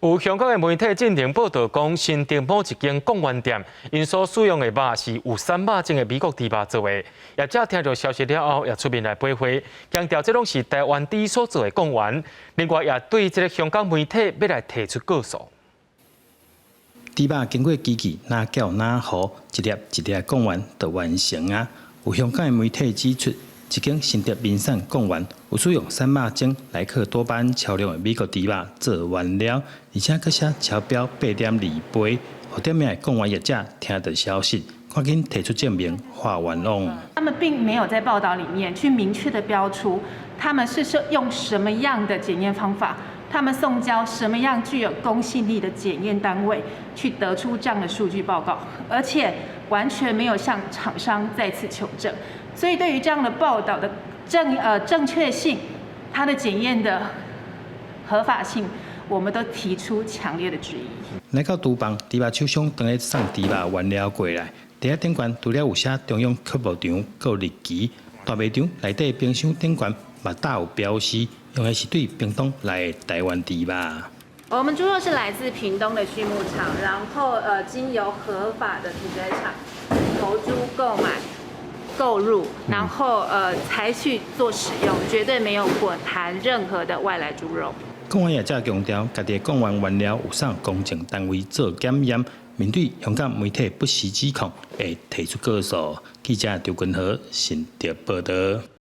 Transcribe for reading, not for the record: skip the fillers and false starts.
有香港的媒體進前報道講，新竹某一間貢丸店，𪜶所使用的肉是有瘦肉精的美國豬肉做的。業者聽著消息了後，也出面來駁回，強調這攏是台灣豬所做的貢丸。另外，也對這个香港媒體欲來提出告訴。豬肉經過機器哪攪哪和，一粒一粒貢丸就完成啊！有香港的媒體指出，一間新竹民產貢丸有使用瘦肉精萊克多巴胺超量的美國豬肉做原料，而且閣寫超標8.2倍，予店面的貢丸業者聽著消息，趕緊提出證明，發冤枉。他們並沒有在報道裡面去明確的標出，他們是用什麼樣的檢驗方法，他們送交什麼樣具有公信力的檢驗單位去得出這樣的數據報告，而且完全沒有向廠商再次求證。所以對於這樣的報道的正確性，它的檢驗的合法性，我們都提出強烈的質疑。來到廚房，豬肉廠商當咧送豬肉原料過來，佇遐頂懸除了有寫中央畜牧場閣有日期，大賣場內底冰箱頂懸嘛搭有標示，用的是對屏東來的台灣豬肉。我們豬肉是來自屏東的畜牧場，然後經由合法的屠宰場投豬購買購入，然後才去做使用，絕對沒有混含任何的外來豬肉。貢丸業者強調，家己的貢丸原料有送公證單位做檢驗，面對香港媒體不實指控，會提出告訴。記者張君和新竹報道。